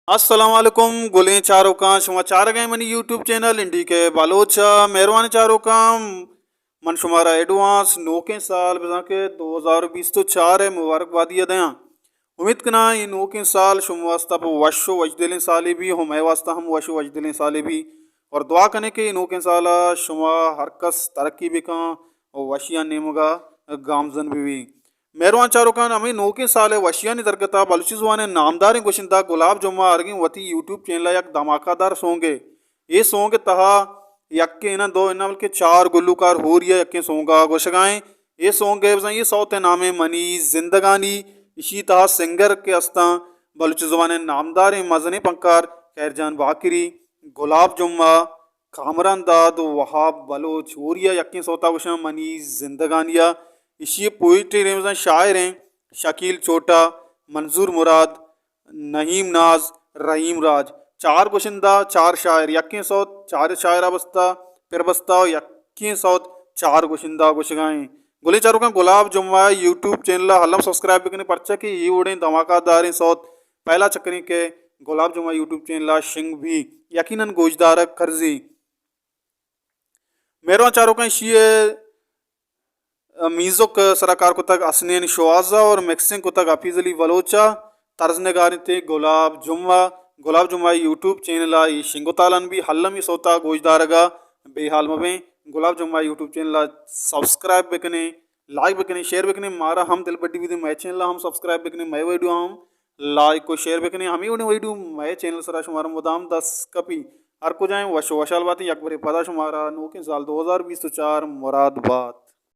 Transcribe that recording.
السلام علیکم گلیں چاروکاں، شما چارگ ءَ منی یوٹیوب چینل انڈی کے بلوچ ءَ۔ مہروانیں چاروکاں، من شمارا ایڈوانس نوکیں سال، بزاں کہ دو ہزار بیست و چار ءِ مبارک بادی ءَ دیاں۔ امیت کناں اے نوکیں سال شما واسطہ پہ وش و وشدلیں سالے بی، ہمے واسطہ ہم وش و وشدلیں سالے بی، اور دعا کنیں کہ اے نوکیں سال ءَ شما ہر کس ترقی بکاں و وشیانی نیمگ ءَ گامزن بہ بی۔ مہروان چاروکاں، ہمے نوکیں سال ءِ وشیانی درگت ءَ بلوچی زبان ءِ نامداریں گشندہ گلاب جمعہ آرگیں وتی یوٹیوب چینل ءَ یک دھماکہ دار سونگے۔ اے سونگ ءِ تہا یکے نہ دو نہ بلکہ چار گلوکار ہوری ءَ یکیں سونگ ءَ گوشگ ءَ ایں۔ اے سونگ ءِ بزاں اے سوت ءِ نام ایں منی زندگانی۔ ایشی تہا سنگر کہ استاں بلوچی زبان ءِ نامداریں مزنیں پنکار خیر جان باقری، گلاب جمعہ، کامران داد و وہاب بلوچ، ہوری ءَ یکیں سوت ءَ گوشاں منی زندگانی ءَ۔ ایشی ءِ پوئٹری ریمزاں شاعر ایں شکیل چوٹا، منظور مراد، نعیم ناز، رحیم راج۔ چار گشندہ، چار شاعر، یکیں سوت چار شاعر ءَ بستہ، پر بستہ و یکیں سوت چار گشندہ گوشگ ءَ ایں۔ گلیں چاروکاں، گلاب جمعہ یوٹیوب چینل ءَ الم سبسکرائب بکنیں، پرچا کہ اے وڑیں دھماکہ داریں سوت پہلا چکریں کہ گلاب جمعہ یوٹیوب چینل ءَ شنگ بی، یقیناً گوشدارگ کرزی۔ مہروان چاروکاں، ایشی ءِ میوزک ءِ سرا کار کتگ حسنین شوہاز ءَ اور مکسنگ کتگ حفیظ علی بلوچ ءَ۔ طرز نگار انت گلاب جمعہ۔ گلاب جمعہ یوٹیوب چینل ءَ اے شنگ و تالان بی، المی سوت ءَ گوشدارگ ءَ بے حال مبیں۔ گلاب جمعہ یوٹیوب چینل ءَ سبسکرائب بکنیں، لائک بکنیں، شیئر بکنیں۔ مارا ہم دلبڈی بدیں، مئے چینل ءَ ہم سبسکرائب بکنیں، مئے ویڈیو ہم لائک و شیئر بکنیں۔ ہمے وڑیں ویڈیو مئے چینل سرا شمارا مدام دست کپی۔ ہر کجائیں وش و وشحال باتیں۔ یک برے پدا شمارا نوکیں سال دو ہزار بیست و چار مراد بات۔